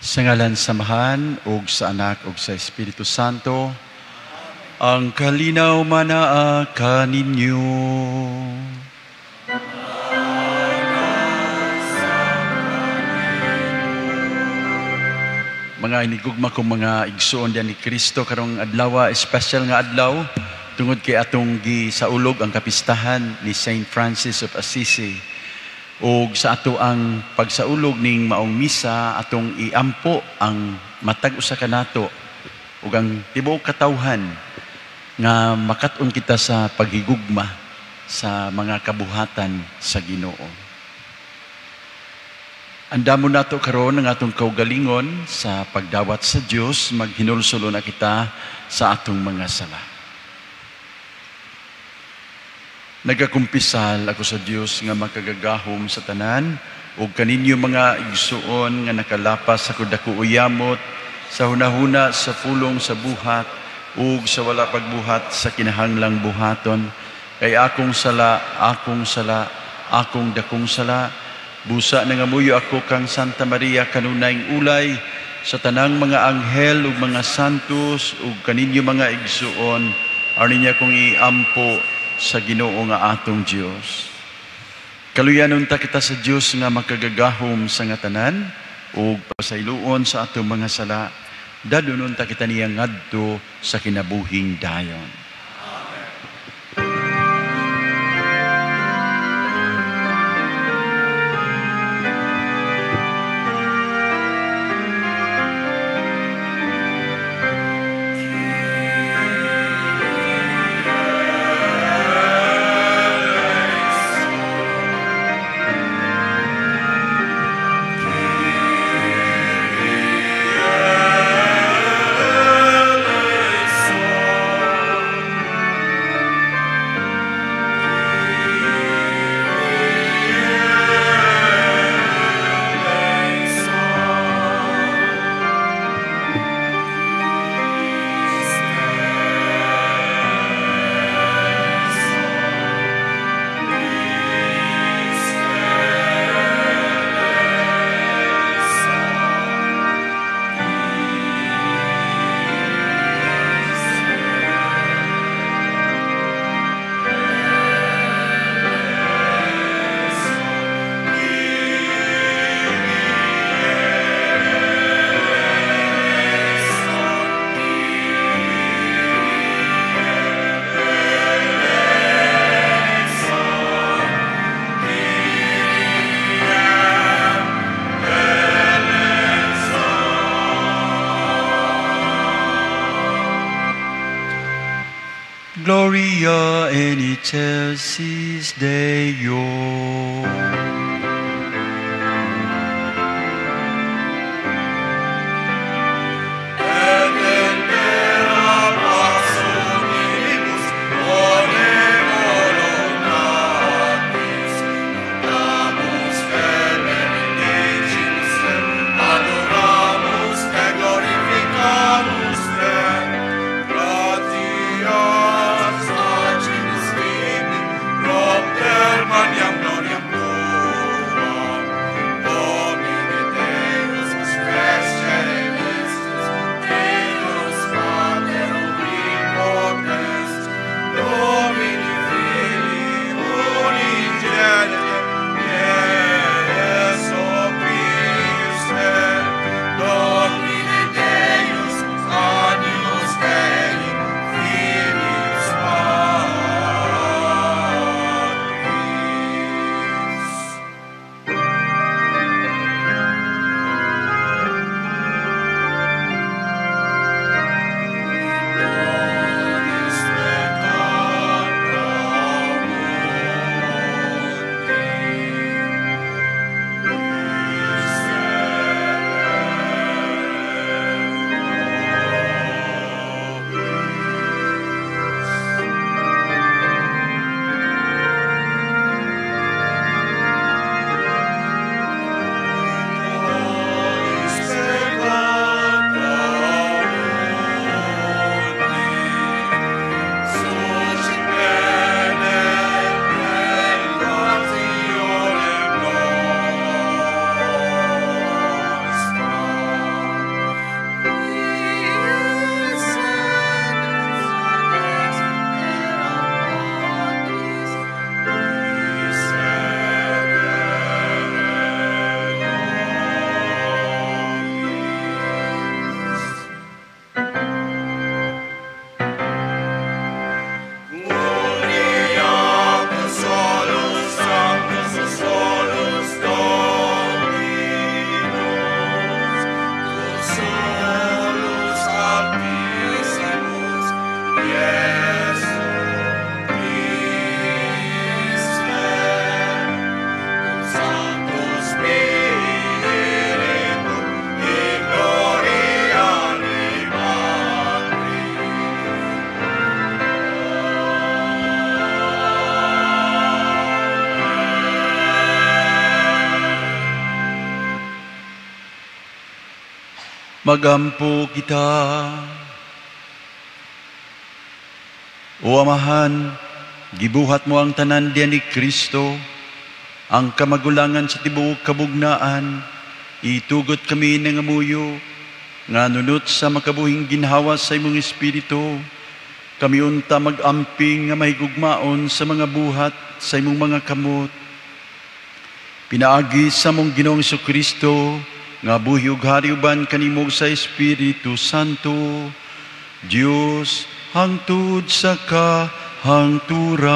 Sa ngalan sa Amahan, ug sa Anak, ug sa Espiritu Santo, ang kalinaw manaa kaninyo. Mga inigugma kong mga igsuon diyan ni Kristo, karong adlaw, special nga adlaw tungod kay atong gisaulog ang kapistahan ni Saint Francis of Assisi. Og sa ato ang pagsaulog ning maong misa, atong iampo ang matag usa kanato ug ang tibuok katawhan nga makat-on kita sa paghigugma sa mga kabuhatan sa Ginoo. Andamo nato karon ang atong kaugalingon sa pagdawat sa Dios, maghinulsol na kita sa atong mga sala. Nagakumpisal ako sa Dios nga makagagahom sa tanan ug kaninyo mga igsuon nga nakalapas sa dako uyamot sa hunahuna, sa pulong, sa buhat ug sa wala pagbuhat sa kinahanglang buhaton, kay akong sala, akong sala, akong dakong sala. Busa nangamuyo ako kang Santa Maria kanunayng ulay sa tanang mga anghel ug mga santos ug kaninyo mga igsuon, aron niya kong iampo sa Ginoo nga atong Dios. Kaluyan unta kita sa Dios nga makagagahom sa nga tanan ug pasayloon sa atong mga sala, dadon unta kita niya ngadto sa kinabuhing dayon. Gloria in excelsis Deo. Agimus tibi, propter magnam gloriam tuam. Magampo kita. O Amahan, gibuhat mo ang tanan diyan ni Kristo, ang kamagulangan sa tibuok kabugnaan, itugot kami ng amuyo, nga nunot sa makabuhing ginhawa sa imong espiritu, kami unta mag-amping nga mahigugmaon sa mga buhat sa imong mga kamot. Pinaagi sa mong Ginoong Kristo, nga buhi ug hari uban kanimo sa Espiritu Santo, Dios hangtod sa kahangturan.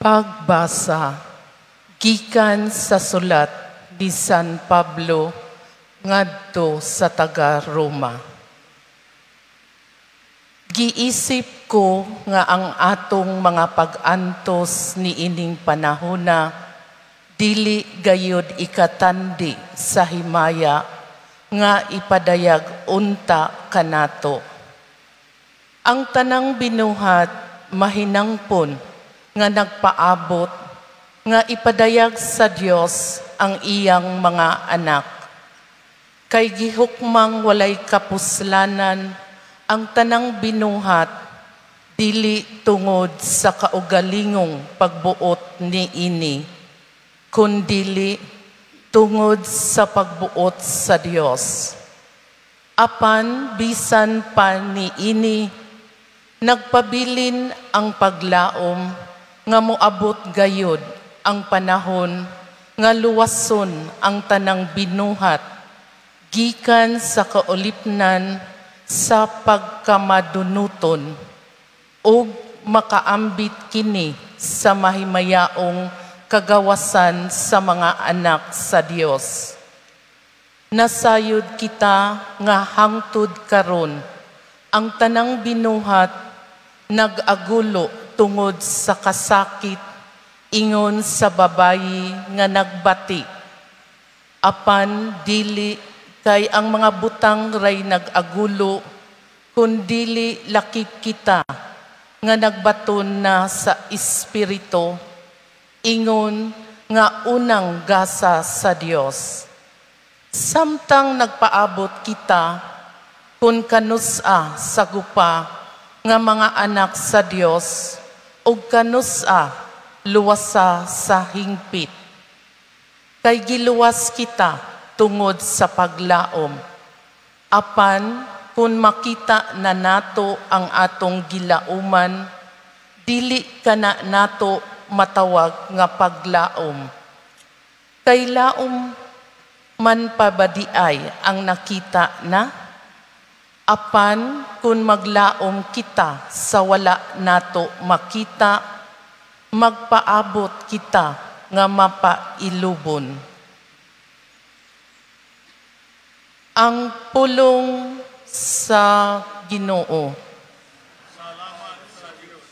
Pagbasa gikan sa sulat ni San Pablo ngadto sa taga-Roma. Giisip ko nga ang atong mga pag-antos niining panahona dili gayud ikatandi sa himaya nga ipadayag unta kanato. Ang tanang binuhat mahinangpon nga nagpaabot nga ipadayag sa Dios ang iyang mga anak. Kay gihukmang walay kapuslanan ang tanang binuhat dili tungod sa kaugalingong pagbuot niini, kundili tungod sa pagbuot sa Dios. Apan bisan pa niini, nagpabilin ang paglaom nga moabot gayod ang panahon nga luwason ang tanang binuhat gikan sa kaulipnan sa pagkamadunuton ug makaambit kini sa mahimayaong kagawasan sa mga anak sa Dios. Nasayod kita nga hangtod karon ang tanang binuhat nag-agulo tungod sa kasakit ingon sa babayi nga nagbati. Apan dili kay ang mga butang ray nag-agulo, kundili lakip kita nga nagbaton na sa espiritu ingon nga unang gasa sa Dios. Samtang nagpaabot kita kun kanus-a sa gupa nga mga anak sa Dios ug kanus-a luwasa sa hingpit. Kay giluwas kita tungod sa paglaom. Apan kun makita na nato ang atong gilauman, dili kana nato matawag nga paglaom. Kay laom man pabadiay ang nakita na, apan kun maglaom kita sa wala nato makita, magpaabot kita nga mapailubon. Ang pulong sa Ginoo. Salamat sa Dios.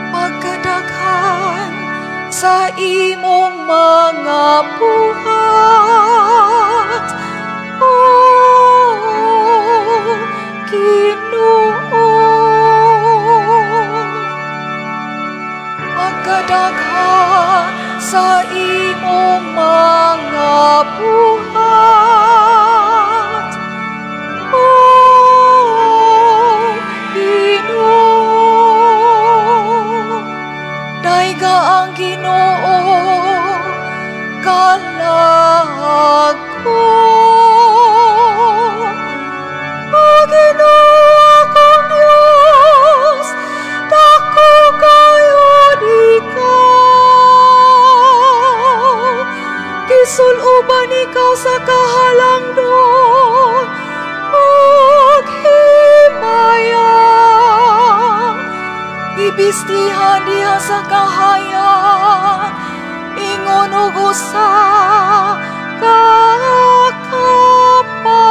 Pagkadaghan sa imong mga buhat, O Ginoo. Pagkadaghan sa imong mga buhat, O Ginoo. Dayga ang Ginoo, kalag ko. O Ginoo akong Dios, dako kayo ikaw. Gisuloban ikaw sa kahalangdon ug himaya. Gibistihan diha sa kahayag, ingon og usa ka kapa.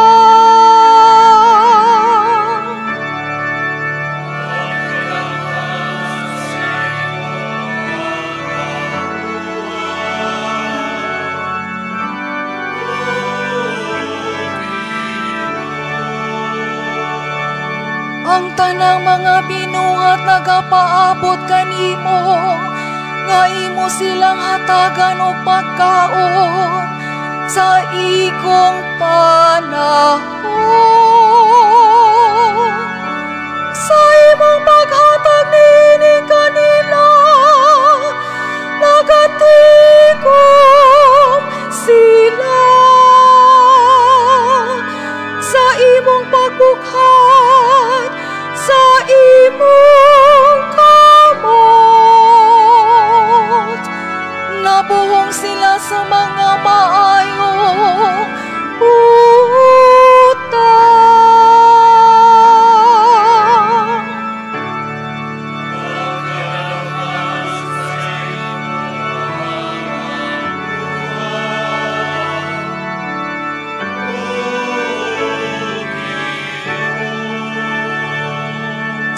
Ang tanang mga binuhat nagapaabot kanimo, nga imo silang hatagan og pagkaon sa ikong panahon. Sa imong paghatag niini kanila, nagatikom sila. Sa imong pagbukhat, sa imong kamot, nabuhong sila sa mga maayong butang.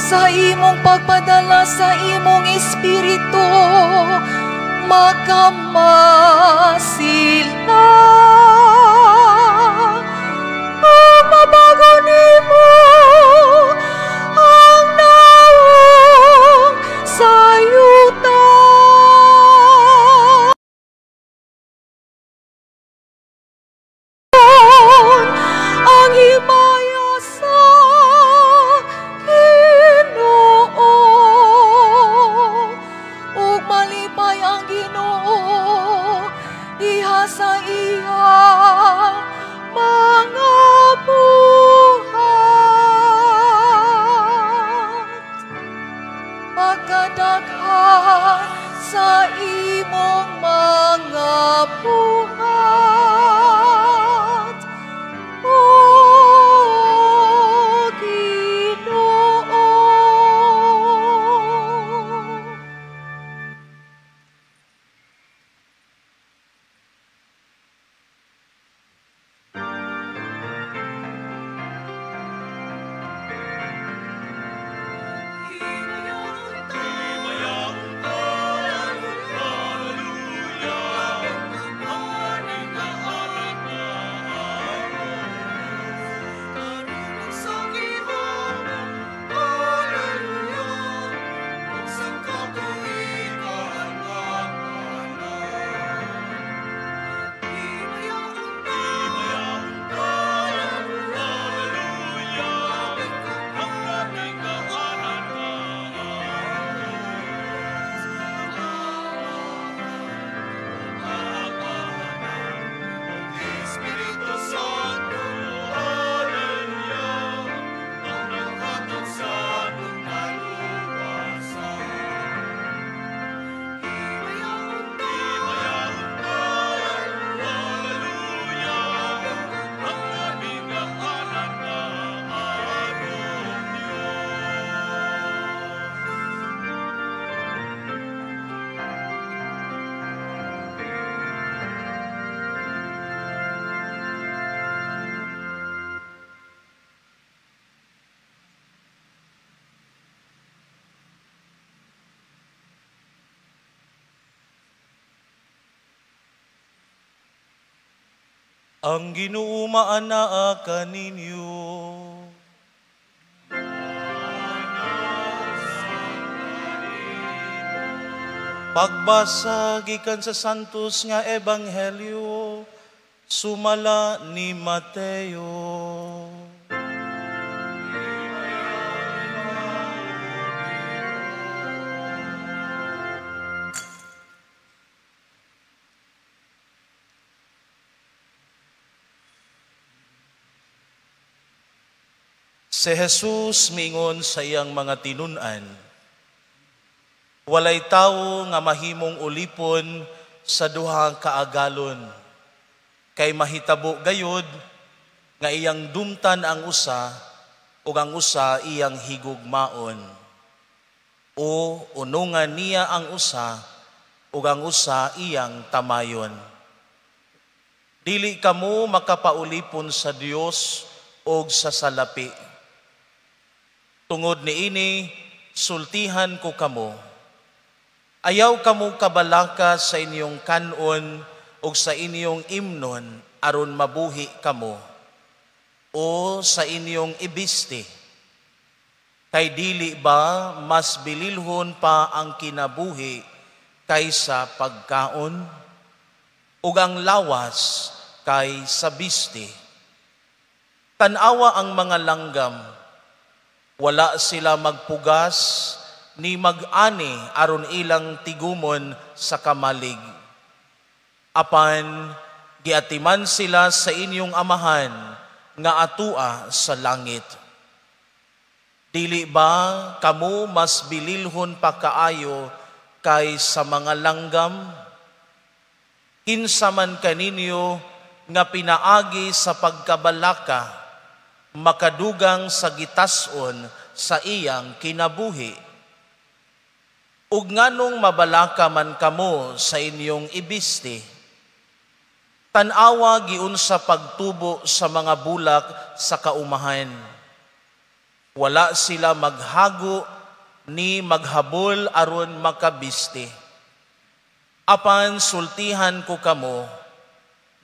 Sa imong pagpadala sa imong espiritu, magama sila. Mabago nimo ang naong sa yuta. Ang himaya sa Ginoo, ug malipay ang Ginoo diha sa iyang mga buhat. Pagkadaghan sa imong mga buhat, O Ginoo. Ang Ginoo maanaa kaninyo. Pagbasa gikan sa Santos nga Ebanghelyo sumala ni Mateo. Si Jesus mingon sa iyang mga tinun-an, walay tawo nga mahimong ulipon sa duha ka agalon, kay mahitabo gayod nga iyang dumtan ang usa ug ang usa iyang higugmaon, o unungan niya ang usa ug ang usa iyang tamayon. Dili kamo makapaulipon sa Dios og sa salapi. Tungod niini, sultihan ko kamo. Ayaw kamo kabalaka sa inyong kanon o sa inyong imnon aron mabuhi kamo, o sa inyong ibisti. Kay dili ba mas bililhon pa ang kinabuhi kaysa pagkaon, ug ang lawas kay sa bisti? Tan-awa ang mga langgam, wala sila magpugas ni mag-ani aron ilang tigumon sa kamalig. Apan giatiman sila sa inyong amahan nga atua sa langit. Dili ba kamo mas bililhon pa kaayo kay sa mga langgam? Kinsa man kaninyo nga pinaagi sa pagkabalaka, makadugang sa gitas-on sa iyang kinabuhi? Ug nganong mabalaka man kamo sa inyong ibisti? Tan-awa giunsa pagtubo sa mga bulak sa kaumahan. Wala sila maghago ni maghabol aron makabisti. Apan sultihan ko kamo,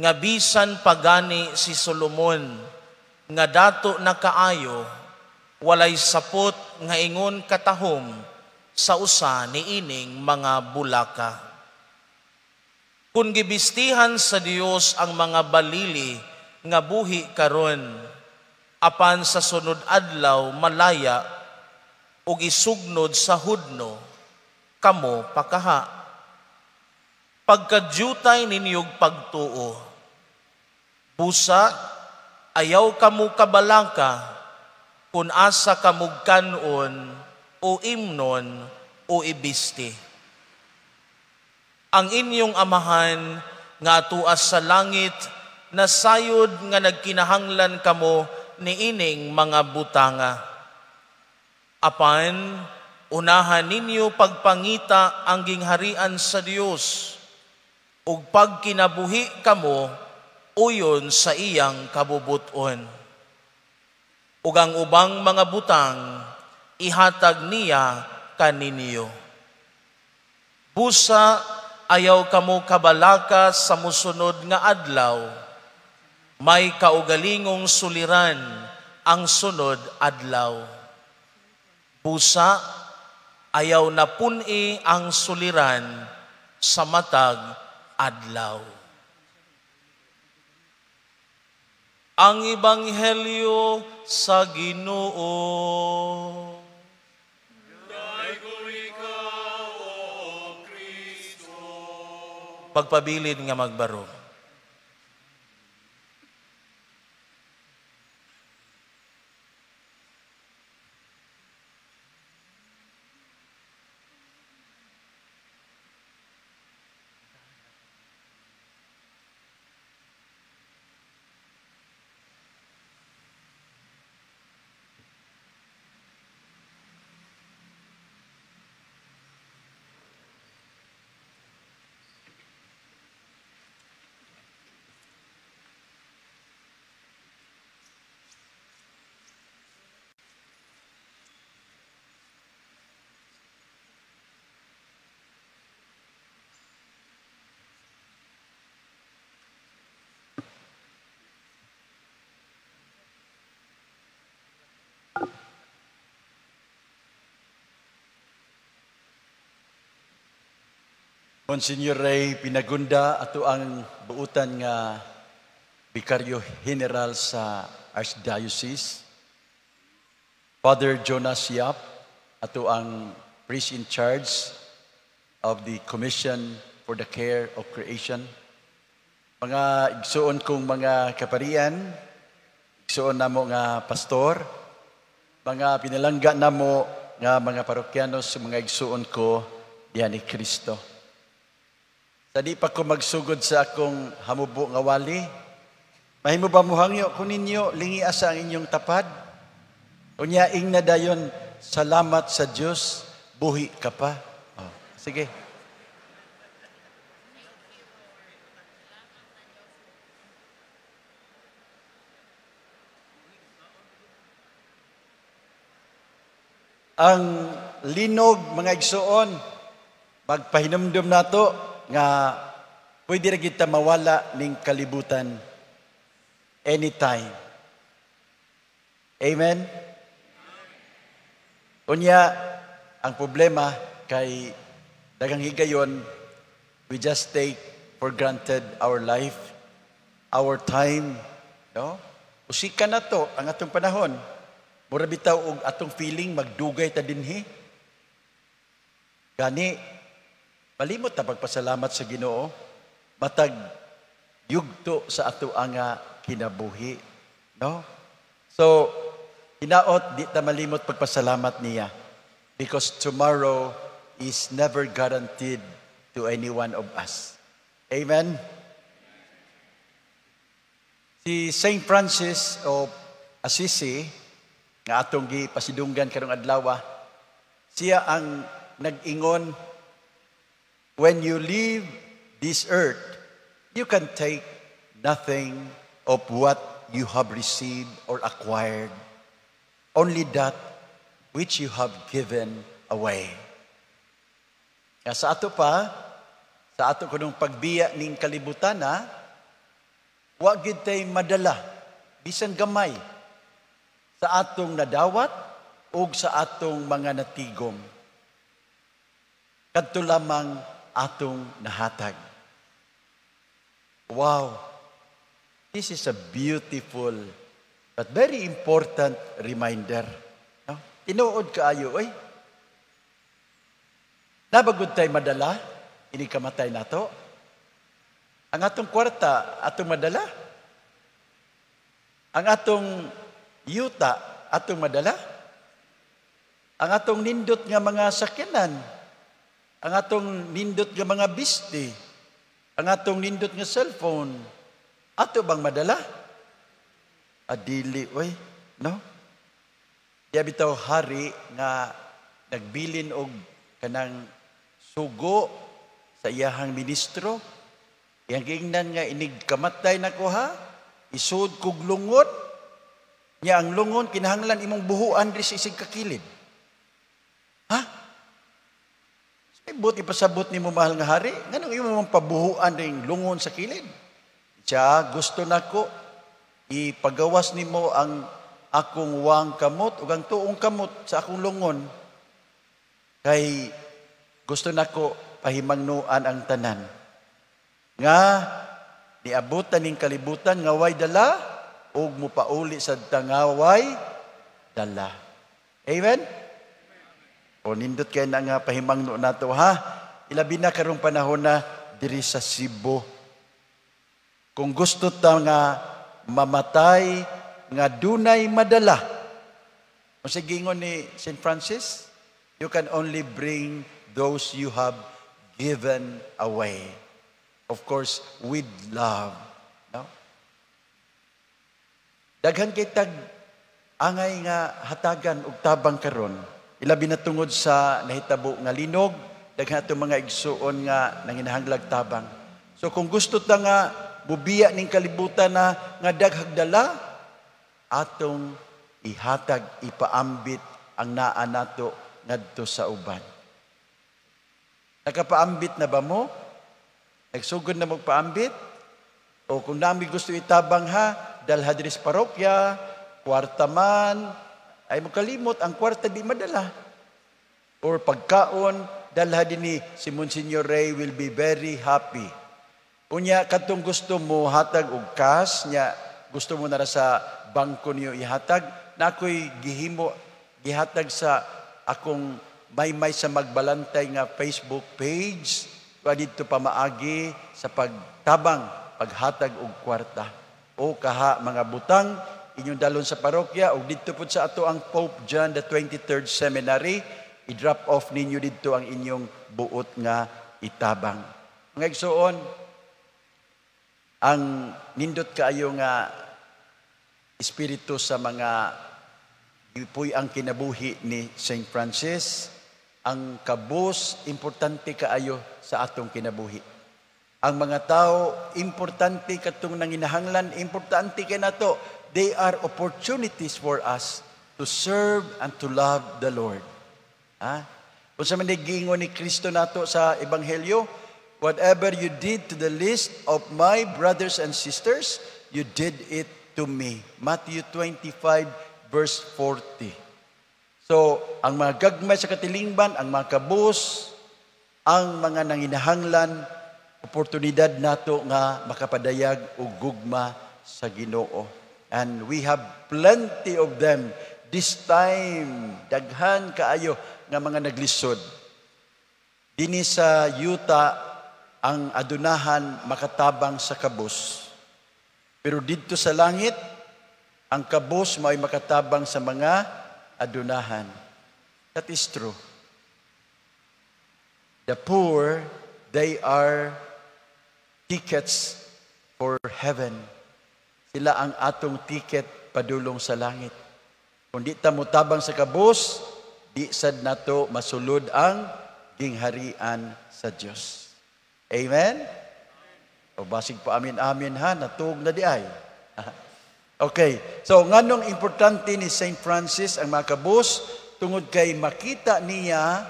nga bisan pagani si Solomon, nga dato na kaayo, walay sapot nga ingon katahom sa usa niining mga bulaka. Kung gibistihan sa Dios ang mga balili nga buhi karon, apan sa sunod adlaw malaya ug isugnod sa hudno, kamo pakaha. Pagkadyutay ninyog pagtuo, busa ayaw kamo kabalaka kung asa kamog kanon o imnon o ibisti. Ang inyong amahan nga atuas sa langit nasayod nga nagkinahanglan kamo niining mga butanga. Apan unahan ninyo pagpangita ang gingharian sa Dios, ug pagkinabuhi kamo uyon sa iyang kabubuton. Ug ang ubang mga butang ihatag niya kaninyo. Busa ayaw kamo kabalaka sa musunod nga adlaw, may kaugalingong suliran ang sunod adlaw. Busa ayaw napun-i ang suliran sa matag adlaw. Ang Ebanghelyo sa Ginoo. Pagpabilin nga magbaro. Monsignor Ray Pinagunda, ato ang buutan nga Vicario General sa Archdiocese. Father Jonas Yap, ato ang priest in charge of the Commission for the Care of Creation. Mga igsuon kong mga kaparian, igsuon namo nga pastor, mga pinalangga namo nga mga parokyanos, mga igsuon ko diha ni Kristo. Sa di pa ko magsugod sa akong hamubo nga wali, mahimo ba muhangyo ko ninyo, lingi asa ang inyong tapad? Unya ing na dayon, salamat sa Dios, buhi ka pa. Oh, sige. Ang linog, mga igsuon, magpahinumdum nato nga pwede ra kita mawala ning kalibutan anytime. Amen? Unya, ang problema kay daghang higayon, we just take for granted our life, our time, no? Usika na to ang atong panahon. Mura bitaw og atong feeling magdugay ta dinhi. Gani malimot ta pagpasalamat sa Ginoo matag yugto sa ato ang kinabuhi, no? So hinaot di ta malimot pagpasalamat niya because tomorrow is never guaranteed to any one of us. Amen. Si Saint Francis of Assisi nga atong gipasidunggan karong adlaw, siya ang nag-ingon, "When you leave this earth, you can take nothing of what you have received or acquired, only that which you have given away." Nga sa ato pa, sa ato kunong pagbiya ning kalibutan na, wa gid tay madala bisan gamay sa atong nadawat ug sa atong mga natigom. Kadto lamang atong nahatag. Wow! This is a beautiful but very important reminder. No? Tinuod kaayo, oy. Naa ba gud tay madala, inig kamatay nato. Ang atong kwarta, atong madala. Ang atong yuta, atong madala. Ang atong nindot nga mga sakyanan, ang atong nindot nga mga bisti, ang atong nindot nga cellphone, ato bang madala? Adili, oy, no? Diya bitaw hari nga nagbilin og kanang sugo sa iyahang ministro. Iyang giingnan nga, "Inig kamatay na ko ha, isud kog lungon. Nya ang lungon kinahanglan imong buhuan diri sa isig kakilid." "Ha? Buot ipasabot nimo, mahal nga hari, nganong imo man pabuhuan ring lungon sa kilid?" "Siya, gusto nako ipagawas nimo ang akong wang kamot ug ang tuong kamot sa akong lungon. Kay gusto nako pahimangnuan ang tanan nga niabutan ning kalibutan nga way dala ug mupauli sa nga way dala." Amen? O nindot kay na nga pahimangno nato ha. Ilabi na karong panahon na diri sa Cebu. Kung gusto ta nga mamatay nga dunay madala. Unsa giingon ni St. Francis? You can only bring those you have given away. Of course, with love. No? Daghan kay tag angay nga hatagan og tabang karon. Ilabi na tungod sa nahitabo nga linog, daghan atong mga igsuon nga nanginahanglag tabang. So kung gusto ta nga bubiya ning kalibutan na nga daghag dala, atong ihatag, ipaambit ang naa nato ngadto sa uban. Nakapaambit na ba mo? Nagsugod na magpaambit? O kung nami gusto itabang ha, dalha diri sa parokya, kwarta man, ay mo kalimot, ang kwarta di madala. Or pagkaon, dalha din ni si Monsignor Ray will be very happy. Unya, katong gusto mo hatag og cash, nya gusto mo na ra sa bangko niyo ihatag, na ako'y gihimo, gihatag sa akong maymay sa Magbalantay nga Facebook page, wa didto pamaagi sa pagtabang, paghatag og kwarta. O kaha mga butang, inyong dalon sa parokya o didto pud sa ato ang Pope John the 23rd Seminary, i-drop off ninyo didto ang inyong buot nga itabang. Mga igsuon, ang nindot kaayo nga espiritu sa mga gipuy ang kinabuhi ni St. Francis, ang kabus importante kaayo sa atong kinabuhi. Ang mga tao, importante katong nanginahanglan, importante kay nato. They are opportunities for us to serve and to love the Lord. Ha? Kung sa man giingon ni Kristo nato sa Ebanghelyo, "Whatever you did to the least of my brothers and sisters, you did it to me." Matthew 25 verse 40. So, ang mga gagmay sa katilingban, ang mga kabus, ang mga nanginahanglan, oportunidad nato nga makapadayag og gugma sa Ginoo. And we have plenty of them this time. Daghan kaayo nga mga naglisod. Dini sa yuta, ang adunahan makatabang sa kabus. Pero didto sa langit, ang kabus mao'y makatabang sa mga adunahan. That is true. The poor, they are tickets for heaven. Sila ang atong ticket padulong sa langit. Kung di ta motabang sa kabus, di sad nato masulod ang gingharian sa Dios. Amen? O basig pa amin-amin ha, natug na diay. Okay, so nganong importante ni Saint Francis ang mga kabus? Tungod kay makita niya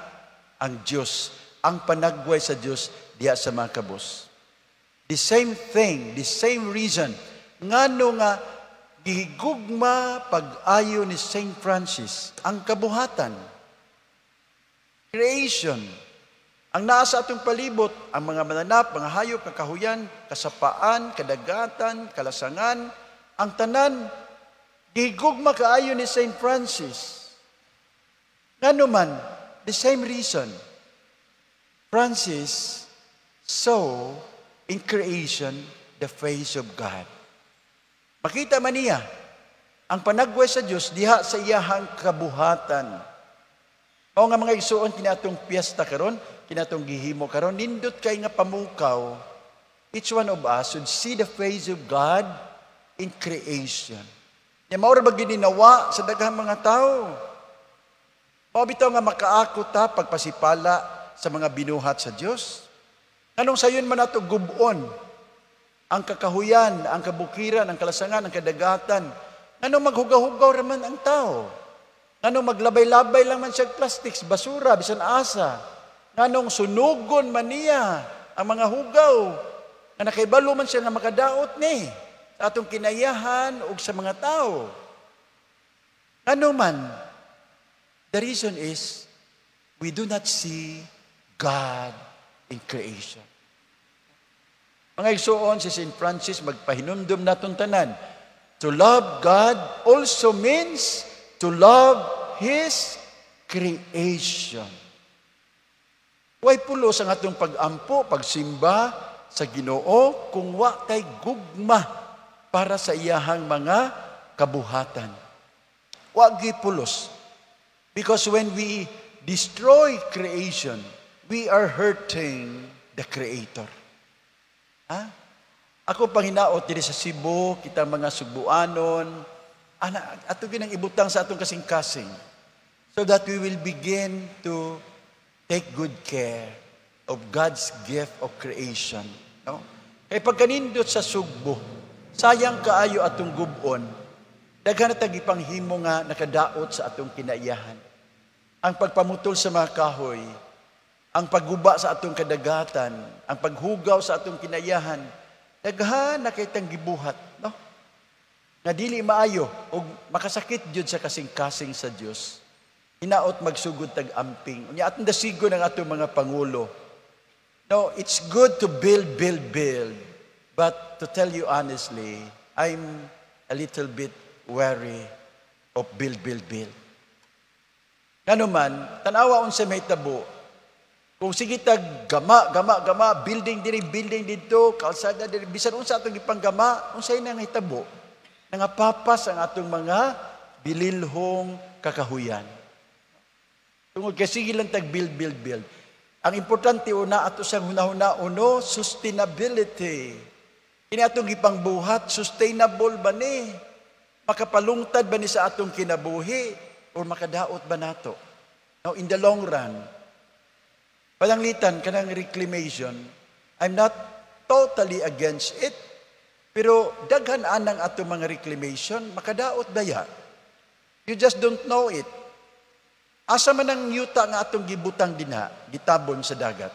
ang Dios, ang panagway sa Dios diha sa mga kabus. The same thing, the same reason, ngano nga gihigugma pag-ayo ni Saint Francis ang kabuhatan, creation, ang naa sa atong palibot, ang mga mananap, mga hayop, kakahuyan, kasapaan, kadagatan, kalasangan, ang tanan, gihigugma kaayo ni Saint Francis. Ngano man, the same reason. Francis saw in creation the face of God. Makita man niya ang panagway sa Dios diha sa iyahang kabuhatan. Mao nga, mga igsuon, kini atong piyesta karon, kini atong gihimo karon, nindot kay nga pamukaw. Each one of us should see the face of God in creation. Nya mao ra ba gininawa sa daghang mga tao? Mao bitaw nga makaako ta pagpasipala sa mga binuhat sa Dios. Nganong sayon man nato gub-on ang kakahuyan, ang kabukiran, ang kalasangan, ang kadagatan? Nganong maghugaw-hugaw raman ang tao? Nganong maglabay-labay lang man siya plastics, basura, bisan asa? Nganong sunugon man niya ang mga hugaw? Nga nakaibalo man siya nga makadaot ni sa atong kinayahan ug sa mga tao. Ngano man? The reason is we do not see God in creation. Mga igsuon, si St. Francis magpahinumdum naton tanan. To love God also means to love His creation. Way pulos ang atong pag-ampo, pagsimba sa Ginoo kung wa tay gugma para sa iyahang mga kabuhatan. Wa gyud pulos. Because when we destroy creation, we are hurting the Creator. Ha? Ako panghinaot diri sa Cebu, kita mga Sugbuanon, ana, ato ginang ibutang sa atong kasing-kasing so that we will begin to take good care of God's gift of creation. No? Kay pagkanindot sa Sugbo, sayang kaayo atong gubon, daghan na tag ipanghimo nga nakadaot sa atong kinaiyahan. Ang pagpamutol sa mga kahoy, ang pagguba sa atong kadagatan, ang paghugaw sa atong kinaiyahan, daghan na kay tang gibuhat, no? Nga dili maayo ug makasakit jud sa kasing-kasing sa Dios. Hinaot magsugod tag amping. Unya atong dasigon ang atong mga pangulo. No, it's good to build, build, build. But to tell you honestly, I'm a little bit wary of build, build, build. Ngano man, tanawa unsa may tabo. Kung sige tag gama, gama, gama, building diri, building didto, kalsada diri, bisan unsa atong gipanggama, unsay nang hitabo? Nangapapas ang atong mga bililhong kakahuyan. Tungod kay sige lang tag build, build, build. Ang importante una ato sa hunahuna uno, sustainability. Kini atong gipangbuhat, sustainable ba ni? Makapalungtad ba ni sa atong kinabuhi or makadaot ba nato? Now, in the long run, pananglitan kanang reclamation, I'm not totally against it. Pero daghan anang atong mga reclamation, makadaot baya. You just don't know it. Asa man ang yuta nga atong gibutang dinha, gitabon sa dagat?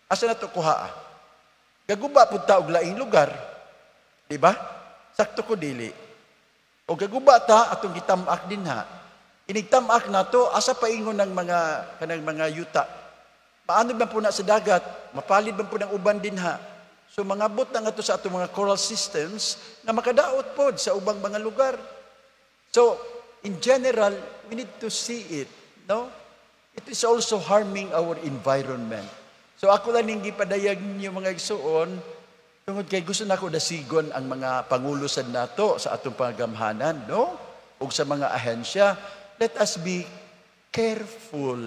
Asa na to kuhaa? Gaguba pud ta og laing lugar. Di ba? Sakto ko dili? O gaguba ta atong gitam-ak dinha. Inigtamak nato asa paingon ng mga kanang mga yuta. Paano man po na sa dagat, mapalid man po ng uban dinha. So mangabot na nga to sa atong mga coral systems nga makadaot pod sa ubang mga lugar. So in general, we need to see it, no? It is also harming our environment. So ako lang ning gipadayag ninyo mga igsuon, tungod kay gusto nako dasigon ang mga pangulo sad nato sa atong panggamhanan, no? Ug sa mga ahensya, let us be careful.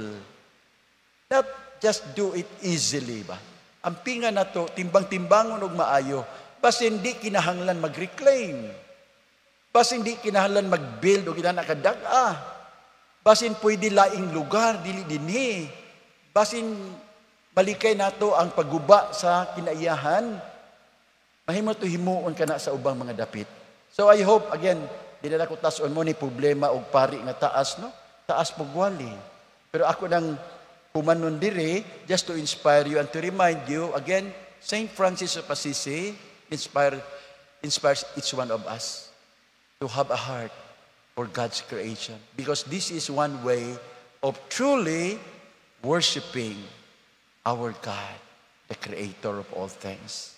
Not just do it easily ba? Ang pinga nato timbang-timbangon og maayo, basin di kinahanglan mag-reclaim. Basin di kinahanglan mag-build og inana kadag-a. Basin pwede laing lugar dili dinhi. Basin malikay nato ang pagguba sa kinaiyahan. Mahimo to himuon kana sa ubang mga dapit. So I hope again, di na ko tas-on mo ni problema og pari nga taas, no? Taas pugwali. Pero ako nang humanon diri just to inspire you and to remind you again, Saint Francis of Assisi inspires each one of us to have a heart for God's creation, because this is one way of truly worshiping our God, the creator of all things.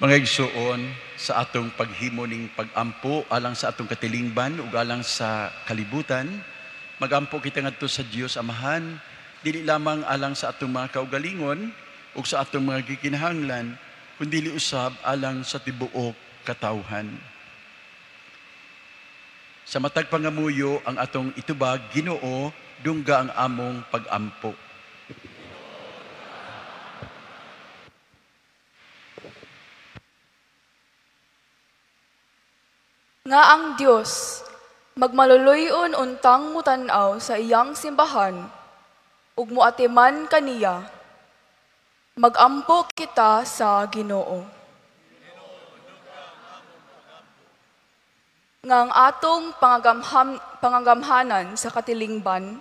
Mga igsuon, sa atong paghimo ning pagampo alang sa atong katilingban ug alang sa kalibutan, magampo kita ngadto sa Dios Amahan, dili lamang alang sa atong mga kaugalingon ug sa atong mga gikinahanglan, kundi usab alang sa tibuok katawhan. Sa matag pangamuyo ang atong itubag, Ginoo, dungga ang among pagampo. Nga ang Dios magmaluluyon untang mutan-aw sa iyang simbahan ug muatiman kaniya. Magampo kita sa Ginoo. Nga ang atong pangagamhanan sa katilingban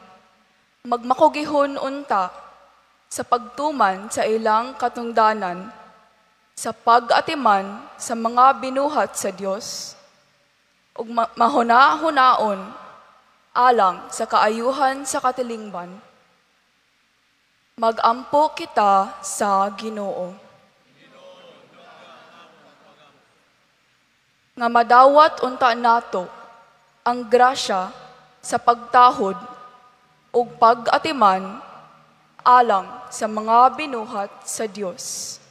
magmakugihon unta sa pagtuman sa ilang katungdanan, sa pag-atiman sa mga binuhat sa Dios, ug mahuna-hunaon alang sa kaayuhan sa katilingban. Magampo kita sa Ginoo. Nga madawat unta nato ang grasya sa pagtahod ug pag-atiman alang sa mga binuhat sa Dios.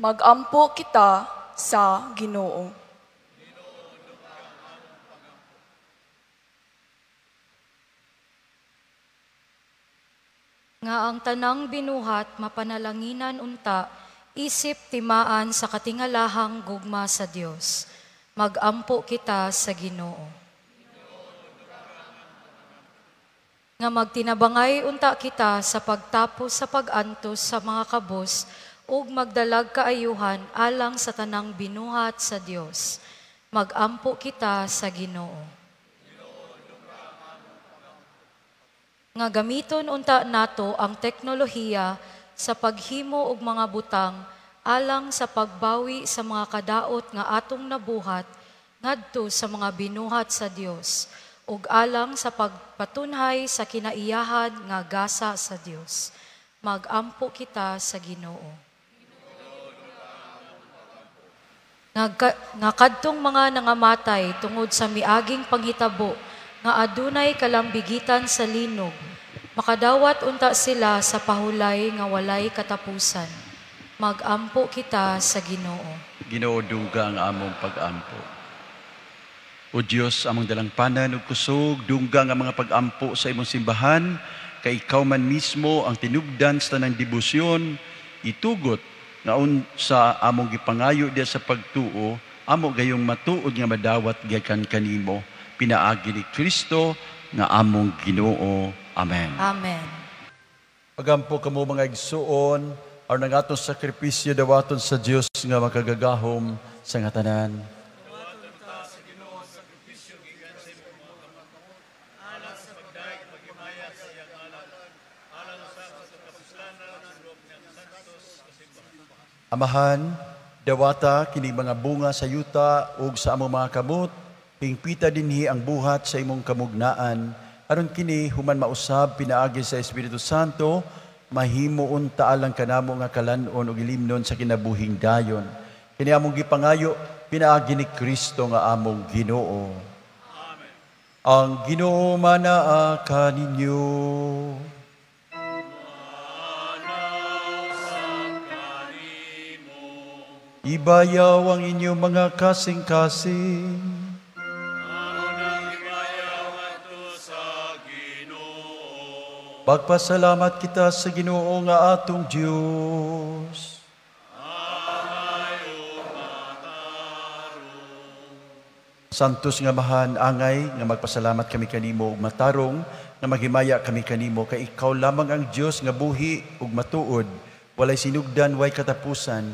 Magampo kita sa Ginoo. Nga ang tanang binuhat mapanalanginan unta, isip timaan sa katingalahang gugma sa Dios. Magampo kita sa Ginoo. Nga magtinabangay unta kita sa pagtapos sa pag-antos sa mga kabos ug magdalag kaayuhan alang sa tanang binuhat sa Dios. Magampo kita sa Ginoo. Nga gamiton unta nato ang teknolohiya sa paghimo og mga butang alang sa pagbawi sa mga kadaot nga atong nabuhat ngadto sa mga binuhat sa Dios ug alang sa pagpatunhay sa kinaiyahan nga gasa sa Dios. Magampo kita sa Ginoo. Nga kadtong mga nangamatay tungod sa miaging panghitabo nga adunay kalambigitan sa linog, makadawat unta sila sa pahulay nga walay katapusan. Magampo kita sa Ginoo. Ginoo, dungga ang among pagampo. O Dios, among dalangpanan ug kusog, dungga ang mga pagampo sa imong simbahan, kay ikaw man mismo ang tinubdan sa tanang debosyon, itugot nga unsa among gipangayo diha sa pagtuo, amo gayong matuod nga madawat gikan kanimo, pinaagi ni Kristo nga among Ginoo. Amen. Amen. Pagampo kamo mga igsuon, aron ang atong sakripisyo dawaton sa Dios nga makagagahom sa nga tanan. Amahan, dawata kini mga bunga sa yuta ug sa among mga kamot, hingpita dinhi ang buhat sa imong kamugnaan, aron kini human mausab pinaagi sa Espiritu Santo, mahimo unta alang kanamo nga kalan-on ug ilimnon sa kinabuhing dayon. Kini among gipangayo pinaagi ni Kristo nga among Ginoo. Amen. Ang Ginoo manaa kaninyo. Ibayaw ang inyong mga kasing-kasing. Pagpasalamat kita sa Ginoo nga atong Dios. Santos nga Amahan, angay nga magpasalamat kami kanimo ug matarong nga maghimaya kami kanimo kay ikaw lamang ang Dios nga buhi ug matuod, walay sinugdan, way katapusan,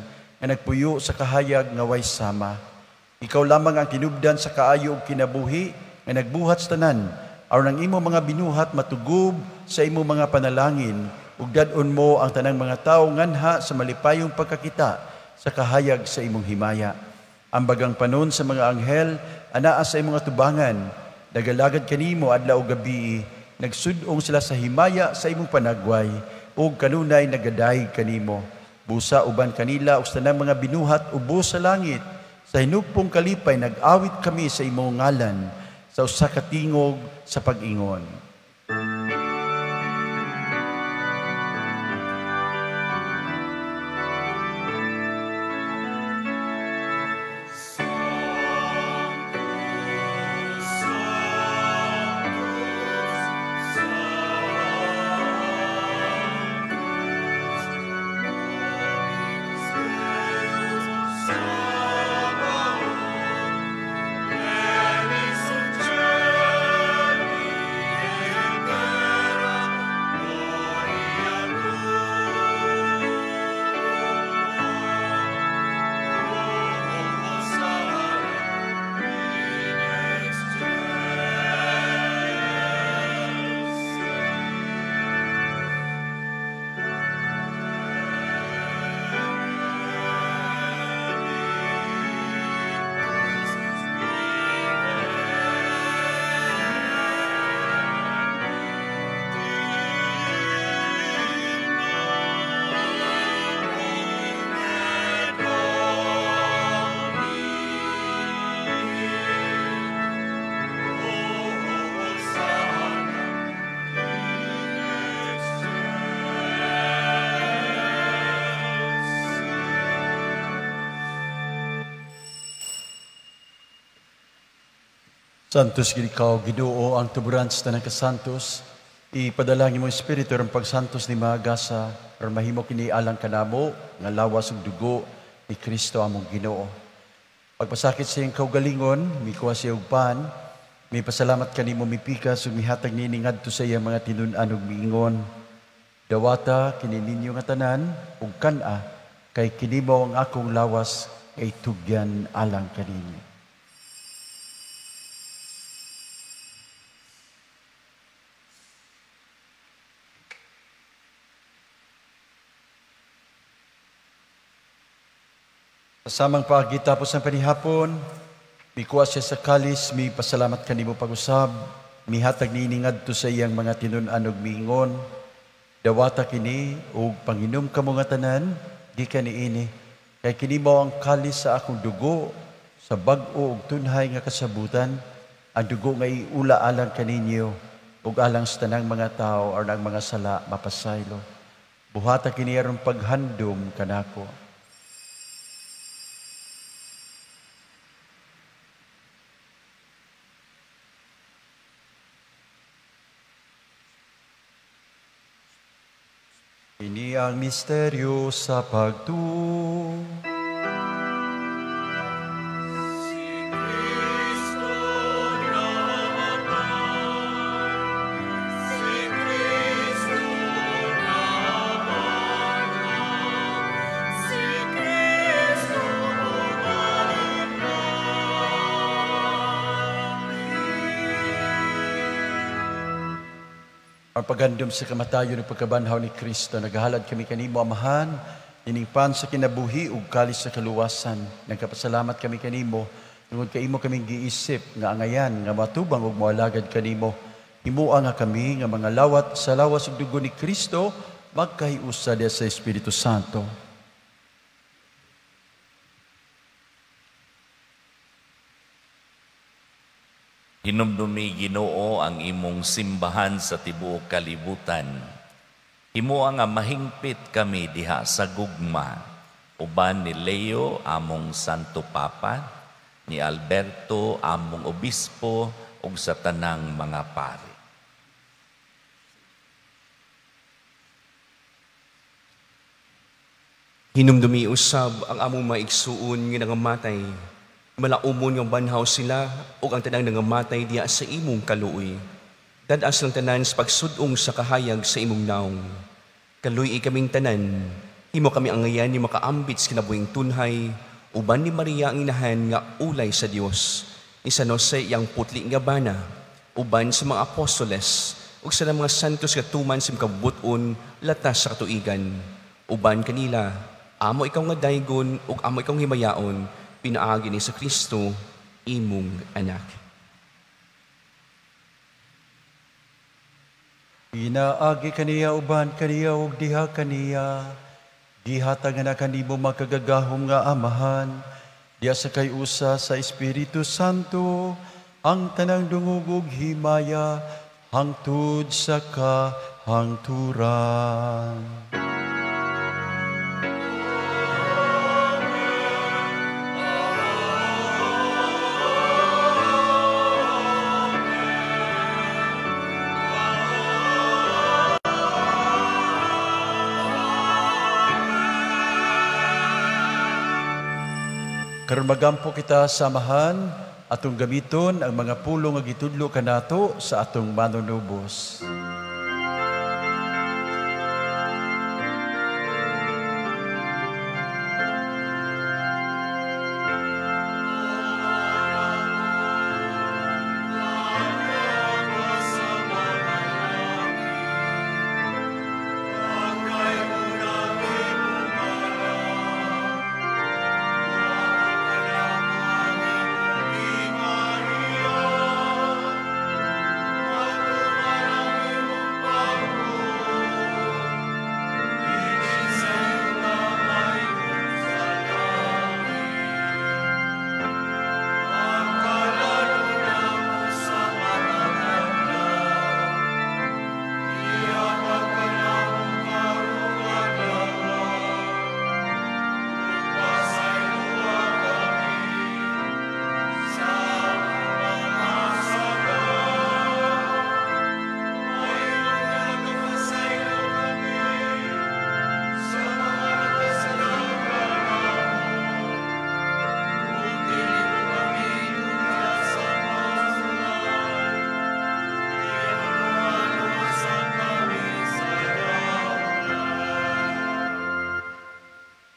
nga nagpuyo sa kahayag nga way sama. Ikaw lamang ang tinubdan sa kaayo ug kinabuhi nga nagbuhat sa tanan, aron ang imong mga binuhat matugob sa imong mga panalangin, ug dad-on mo ang tanang mga tawo nganha sa malipayong pagkakita sa kahayag sa imong himaya. Ang bagang panon sa mga anghel anaa sa imong atubangan, nagalagad kanimo adlaw ug gabi, nagsud-ong sila sa himaya sa imong panagway, ug kanunay nagadayeg kanimo. Busa uban kanila ug sa tanang mga binuhat ubos sa langit, sa hinugpong kalipay nag-awit kami sa imong ngalan, sa usa ka tingog sa pag-ingon. Santos gid ikaw, Ginoo, ang tuburan sa tanang kasantos. Ipadalangin mo Espiritu aron pagsantos ni magasa, aron mahimo kini alang kanamo nga lawas ug dugo ni Kristo among Ginoo. Pagpasakit sa iyang kaugalingon, mikuha siya og pan, mipasalamat kanimo, mipikas ug mihatag niini ngadto sa iyang mga tinun-an ug miingon, dawata kini ninyo nga tanan ug kan-a, kay kini mao ang akong lawas nga itugyan alang kaninyo. Samang paagi tapos ang panihapon, mikuha siya sa kalis, mi pasalamat kanimo pag-usab, mihatag niini ngadto sa iyang mga tinun-an ug miingon, dawata kini ug panginom kamo nga tanan gikan niini, kay kini mao ang kalis sa akong dugo sa bag-o ug tunhay nga kasabutan, ang dugo nga iula alang kaninyo ug alang sa tanang mga tawo aron ang mga sala mapasaylo. Buhata kini aron paghandom kanako. Ini ang misteryo sa pagtuo. Si Kristo namatay, si Kristo nabanhaw, si Kristo bumalik na. Ang pagandom sa kamatayon ug pagkabanhaw ni Kristo, naghahalad kami kanimo, Amahan, ining pan sa kinabuhi ug kalis sa kaluwasan. Nagkapasalamat kami kanimo tungod kay imo kaming giisip nga angayan nga matubang ug moalagad kanimo. Himoa nga kami nga mga lawat sa lawas ug dugo ni Kristo magkahiusa diha sa Espiritu Santo. Hinumdumi Ginoo ang imong simbahan sa tibuok kalibutan. Himoa nga mahingpit kami diha sa gugma, uban ni Leo among Santo Papa, ni Alberto among Obispo ug sa tanang mga pari. Hinumdumi usab ang among maigsuon nga nangamatay. Malaumon nga banhaw sila ug ang tanang nangamatay diha sa imong kaluoy. Dad-as lang tanan sa pagsud-ong sa kahayag sa imong naong. Kaluy-i kaming tanan, himo kami angayan ni makaambit sa kinabuhing tunhay, uban ni Maria ang inahan nga ulay sa Dios. Ni San Jose iyang putli nga bana, uban sa mga apostoles ug sa mga santos nga tuman sa kabubut-on latas sa katuigan. Uban kanila, amo ikaw nga daygon ug amo ikaw himayaon, pinaagi ni sa Kristo, imong anak. Inaagi kaniya uban kaniya ug diha kaniya, gihatag na kanimo makagagahom nga Amahan, diha sa kay-usa sa Espiritu Santo, ang tanang dungog ug himaya hangtod sa kahangturan. Karon magampo kita sa Amahan, atong gamiton ang mga pulong nga gitudlo kanato sa atong manunubos.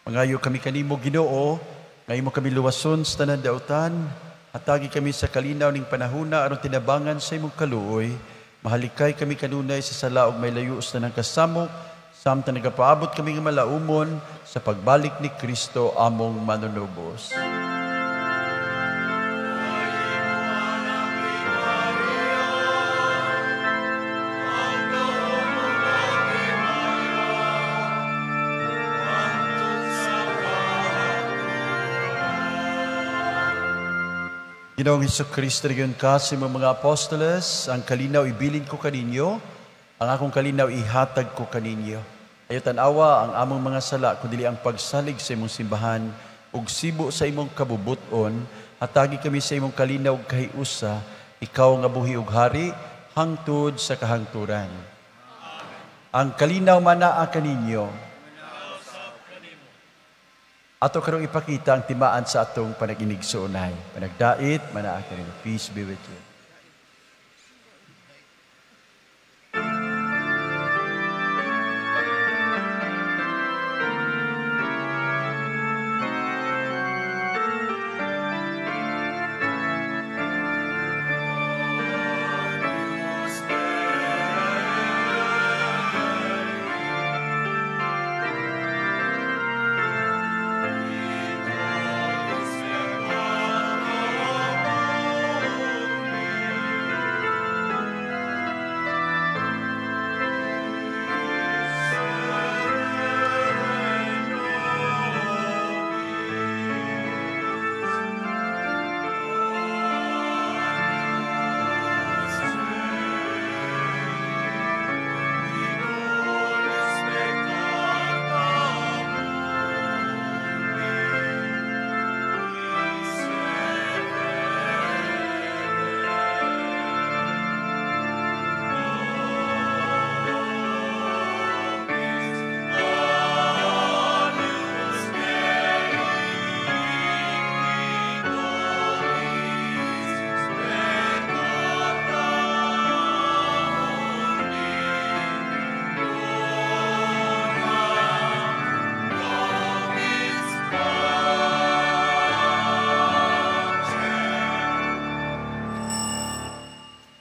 Mangayo kami kanimo, Ginoo, nga imo kami luwason sa tanan dautan, hatagi kami sa kalinaw ning panahuna aron tinabangan sa imong kaluoy. Mahalikay kami kanunay sa sala ug may layo sa tanang kasamok, samtang nagapaabot kami nga malaumon sa pagbalik ni Kristo among manunubos. Ginoong Hesukristo, riyon ka sa imong mga apostoles, ang kalinaw ibilin ko kaninyo, ang akong kalinaw ihatag ko kaninyo. Ayo tan-awa ang among mga sala, kundili ang pagsalig sa imong simbahan, ug sibo sa imong kabubuton, hatagi kami sa imong kalinaw ug kahiusa, ikaw nga buhi ug hari, hangtod sa kahangturan. Ang kalinaw manaa kaninyo. Ato karong ipakita ang timaan sa atong panag-inigsuonay. Panagdait manaa kaninyo. Peace be with you.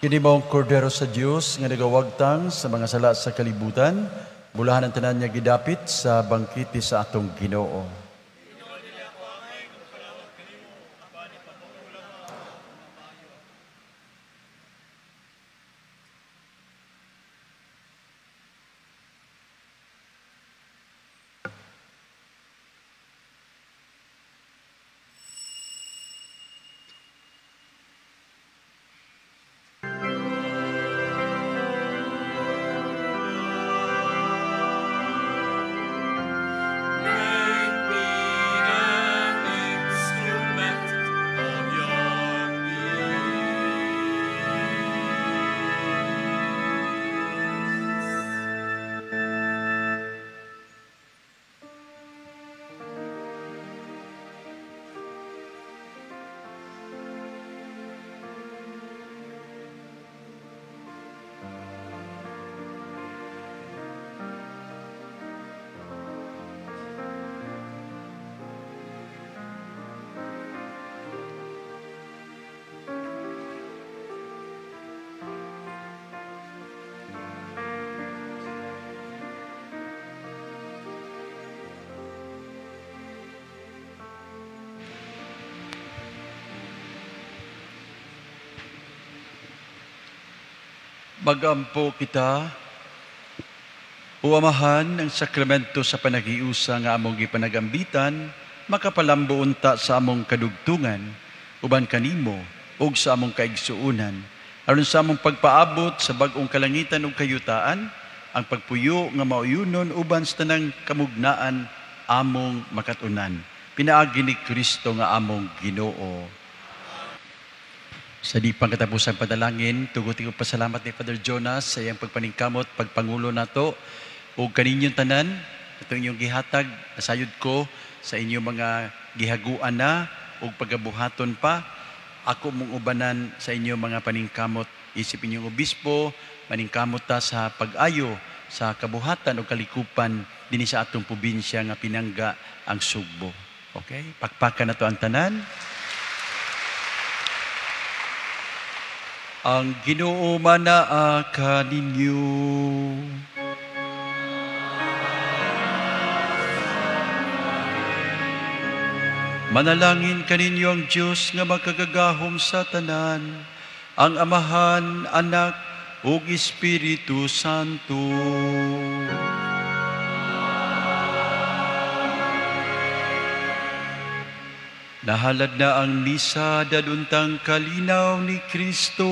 Kini mao ang Kordero sa Dios nga nagawagtang sa mga sala sa kalibutan, bulahan ang tanan niya gidapit sa bangkete sa atong Ginoo. Magampo kita, o Amahan, ang sakramento sa panag-iusa nga among gipanagambitan, makapalambo unta sa among kadugtungan, uban kanimo ug sa among kaigsuonan, aron sa among pagpaabot sa bag-ong kalangitan ug kayutaan, ang pagpuyo nga mauyunon uban sa tanang kamugnaan among makatunan. Pinaagi ni Kristo nga among Ginoo. Sa di pangkatapusang panalangin, tugutin ko pasalamat ni Father Jonas sa iyang pagpaningkamot, pagpangulo nato, ug kaninyong tanan, itong inyong gihatag, nasayod ko sa inyong mga gihaguan na, ug pagabuhaton pa, ako mong ubanan sa inyong mga paningkamot, isip inyong obispo, paningkamot ta sa pag-ayo, sa kabuhatan o kalikupan, dinhi sa atong probinsya nga pinangga ang Sugbo. Okay? Pakpakan na to ang tanan. Ang Ginoo manaa kaninyo. Manalangin kaninyo ang Dios nga makagagahom sa tanan, ang Amahan, Anak, ug Espiritu Santo. Nahalad na ang misa daduntang kalinaw ni Kristo.